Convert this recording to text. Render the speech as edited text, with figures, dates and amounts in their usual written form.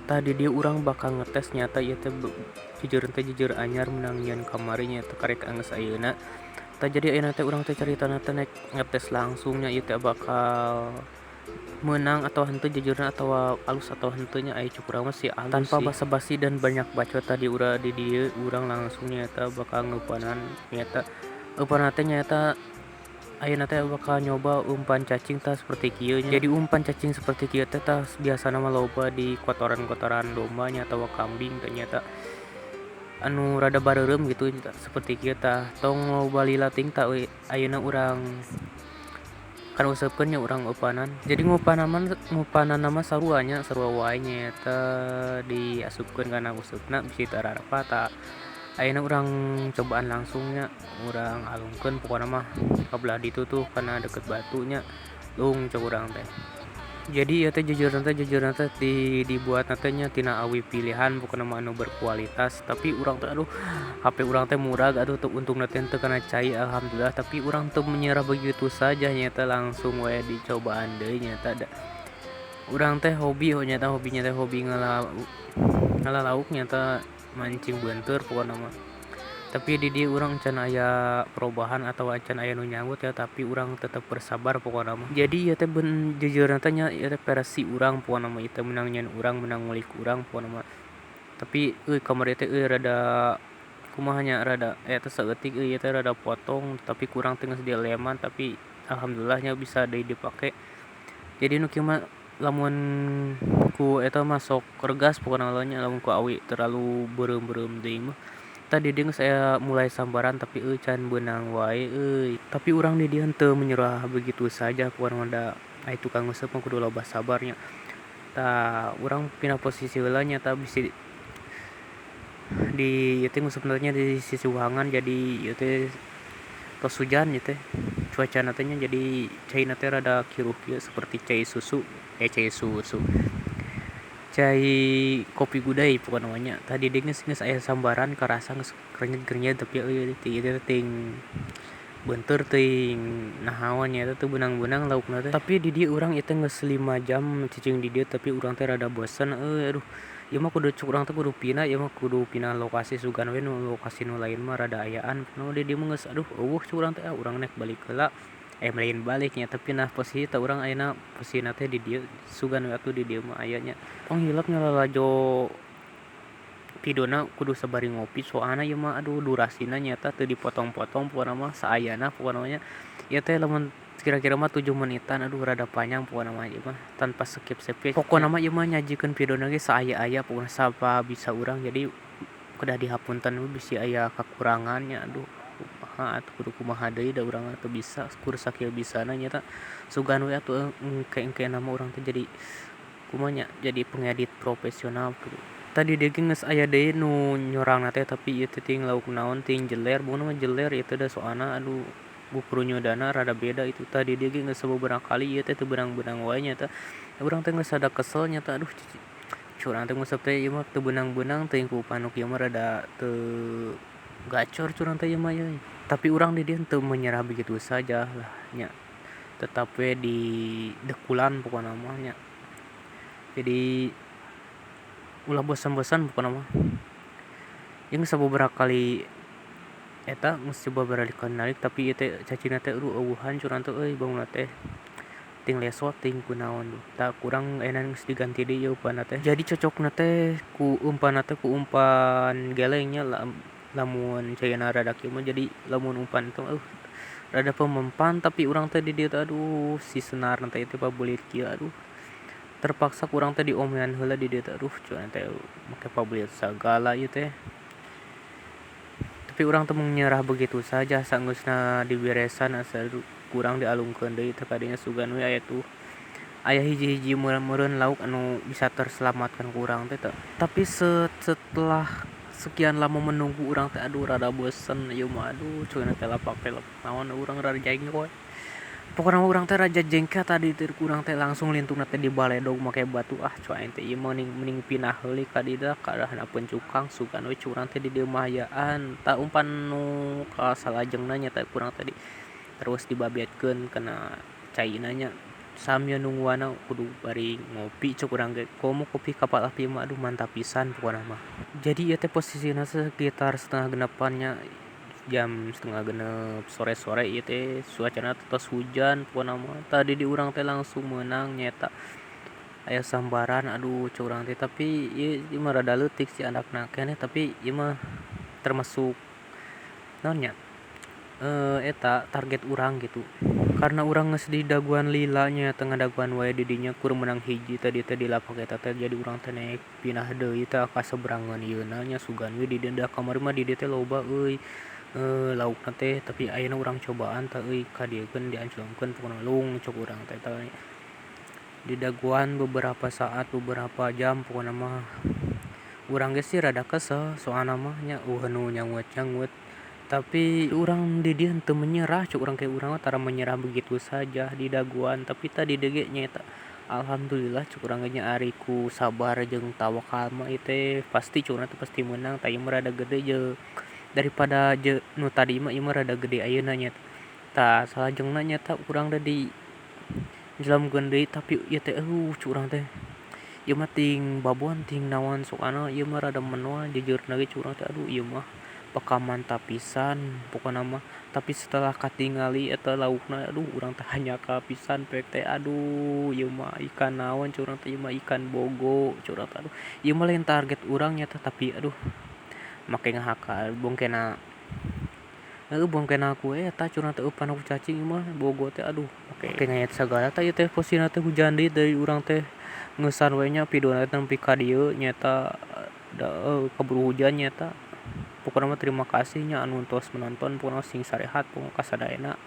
Tadi dia urang bakal ngetes nyata ieu teh jujur teh jujur anyar menang nyeun kamari nya teh karek anggeus ayeuna. Tah jadi ayeuna teh urang teh caritana teh nek ngetes langsung nya ieu teh bakal menang atau henteu jujurna atau alus atau henteu nya aya cuk urang mah sih alus tanpa basa-basi dan banyak bacot. Tadi urang di dieu urang langsung nyata bakal ngeupanan nyata eupanan teh nyata ayeuna teh bakal nyoba umpan cacing tah seperti kieu nya. Jadi umpan cacing seperti kieu teh tah biasana mah loba di kotoran-kotoran domba nya atawa kambing teh nyata anu rada bareureum gitu seperti kieu tah. Tong loba lila ting tah euy ayeuna urang kan useupeun nya urang eupanan. Jadi ngupanan mah sarua nya, sarua wae nyaeta diasupkeun kana useupna bisi teu ararapa. Tah ayeuna urang cobaan langsung nya, urang alungkeun pokona mah ka belah ditu tuh kana deket batu nya lung cek urang teh. Jadi ieu teh jujurna teh dibuatna teh nya tina awi pilihan pokona mah anu berkualitas. Tapi urang teh aduh HP urang teh murag atuh teu untungna teh teu kana cai alhamdulillah. Tapi urang teu menyerah begitu saja nyata langsung we dicobaan deui nyata da. Urang teh hobi nyata hobinya teh hobi ngala lauk nyata mancing beunteur pokona mah. Tapi di dieu urang can aya perubahan atau can aya nu nyanggut ya, tapi urang tetep bersabar pokona mah. Jadi ieu teh jujurna teh nya ieu teh versi urang pokona mah, ieu teh meunang nyeun urang, meunang ngulik urang pokona mah. Tapi euy kamari teh euy rada kumaha nya rada eta saeutik euy ieu teh rada potong, tapi kurang teh geus dileman, tapi alhamdulillah nya bisa deui dipake. Jadi nu kieu mah lamun ku eta mah sok regas pokona nya, lamun ku awi terlalu beureum-beureum deui mah. Tadi dia geus aya mulai sambaran tapi euy can beunang wae euy. Tapi urang di dieu henteu menyerah begitu saja pokona mah da aya tukang nguseup mah kudu loba sabar nya. Tah urang pindah posisi heula nya tah bisi di ieu teh nguseup nya di sisi uhangan, jadi ieu teh tos hujan ieu teh cuacana teh nya, jadi caina teh rada kiruh kieu seperti cai susu, cai susu. Cai kopi gudai pokona mah nya. Tadi dia geus aya sambaran karasa geus krenyed-krenyed tapi euy ieu teh ting beunteur teuing nahaon nya eta teu beunang-beunang laukna teh. Tapi di dieu urang ieu teh geus 5 jam cicing di dieu tapi urang teh rada bosen euy aduh. Ieu mah kudu cuk urang teh kudu pindah, ieu mah kudu pindah lokasi sugan we nu lokasi nu lain mah rada ayaan. Nu di dieu mah geus aduh eueuh cuk urang teh, ah urang nek balik heula. Lain balik nya tapi nah posisi teh urang ayeuna posisina teh di dieu sugan we atuh di dieu mah aya nya. Tong hilap nya lalajo videona kudu sabari ngopi soalna ieu mah aduh durasina nyata teu dipotong-potong pokona mah saayana pokona mah nya. Ieu teh lamun kira-kira mah 7 menitan aduh rada panjang pokona mah ieu mah tanpa skip-skip. Pokona mah ieu mah nyajikeun videona ge saaya-aya pokona sapa bisa urang, jadi kedah dihapunten we bisi aya kakurangannya aduh. Kumaha atuh kudu kumaha deui da urang mah teu bisa kur sakieu bisana nyata sugan we atuh engke-engke na mah urang teh jadi kumaha nya jadi pengedit profesional gitu. Tadi deui ge geus aya deui nu nyorangna teh tapi ieu teh ting lauk naon ting jeler pokona mah jeler ieu teh da soalna aduh gukurunyudana rada beda itu. Tadi deui ge geus sababaraha kali ieu teh teu beunang-beunang wae nyata. Urang teh geus rada kesel nyata aduh curang teh nguseup teh ieu mah teu beunang-beunang teuing ku panuk ieu mah rada teu gacor curang teh ieu mah ieu. Tapi urang di dieu teu menyerah begitu saja lah nya. Tetap we di dekulan pokona mah nya. Jadi ulah bosan-bosan pokona mah. Jeung sababaraha kali eta geus coba berkali narik tapi ieu teh cacingna teh eueuh eueuhan curang teh euy bangunna teh ting lesot ting kunaon duh. Tah kurang ayeuna geus diganti deui ieu umpanna teh. Jadi cocokna teh ku umpanna teh ku umpan geleng nya lamun caina rada kieu mah jadi lamun umpan teh rada pemempan tapi urang teh di dieu teh aduh si senarna teh itu pabelit kieu aduh terpaksa kurang teh diomean heula di dieu teh aduh curang teh make pabelit sagala ieu teh. Tapi urang teh menyerah begitu saja sanggeusna diberesan asa kurang dialungkeun deui teh kadinya sugan we aya tuh aya hiji-hiji meureun lauk anu bisa terselamatkan ku urang teh. Tapi setelah sekian lama menunggu urang teh aduh rada bosen ieu mah aduh cuy teh lapak teh naon urang rada jengkel. Pokona mah urang teh raja jengkel tadi teh urang teh langsung lintungna teh dibaledog make batu ah cuy aing teh ieu mah mending pindah heula ka dieu ka handapeun cukang sugan we curang teh di dieu mah hayaan. Tah umpan nu ka salajengna nya teh kurang tadi terus dibabetkeun kana caina nya. Sambil nungguanna kudu bari ngopi cek urang ge. Komo kopi Kapal Api mah aduh mantap pisan pokona mah. Jadi ieu teh posisina sekitar setengah genepan nya, jam setengah genep sore-sore ieu teh suacana tos hujan pokona mah. Tadi di urang teh langsung meunang nyaeta aya sambaran aduh cek urang teh, tapi ieu mah rada leutik sih andakna keneh, tapi ieu mah termasuk naon nya eta target urang gitu. Karena urang geus di daguan lila nya tengah daguan wae di dinya kur menang hiji tadi teh di lapak eta teh, jadi urang teh naik pindah deui tah ka seberangan ieu na nya sugan we di dieu da kamari mah di dieu teh loba euy laukna teh, tapi ayeuna urang cobaan tah euy ka dieu keun dianculkeun pokona lung cek urang teh tah. Di daguan beberapa saat beberapa jam pokona mah urang ge sih rada kesel soalna mah nya eueuh nu nyangut-nyangut. Tapi urang di dieu henteu menyerah cek urang ke urang mah tara menyerah begitu saja di daguan. Tapi tadi deui ge nyaeta alhamdulillah cek urang ge nya ari ku sabar jeung tawakal mah ieu teh pasti cek urang teh pasti meunang. Tah ieu mah rada gede jeung daripada je nu tadi mah ieu mah rada gede ayeuna nya. Tah salajengna nyaeta urang teh di jelamkeun deui, tapi ieu teh cek urang teh ieu mah ting babon ting naon soalna ieu mah rada menoa jejeurna ge cek urang teh aduh ieu mah bakal mantap pisan pokona mah. Tapi setelah katingali eta laukna aduh urang teh hanyaka pisan pek teh aduh ieu mah ikan naon cek urang teh, ieu mah ikan bogo cek urang teh aduh ieu mah lain target urang nya teh, tapi aduh make ngahakal bongkena heuh bongkena ku eta cek urang teh eupan ku cacing ieu mah bogo teh aduh make ngayat sagala teh ieu teh posisina teh hujan deui dari urang teh ngeusan we nya videona teh nepi ka dieu nyaeta da kaburu hujan nyaeta. Pokona mah terima kasih nya anu tos menonton, pokona sing sarehat pokona kasadayana.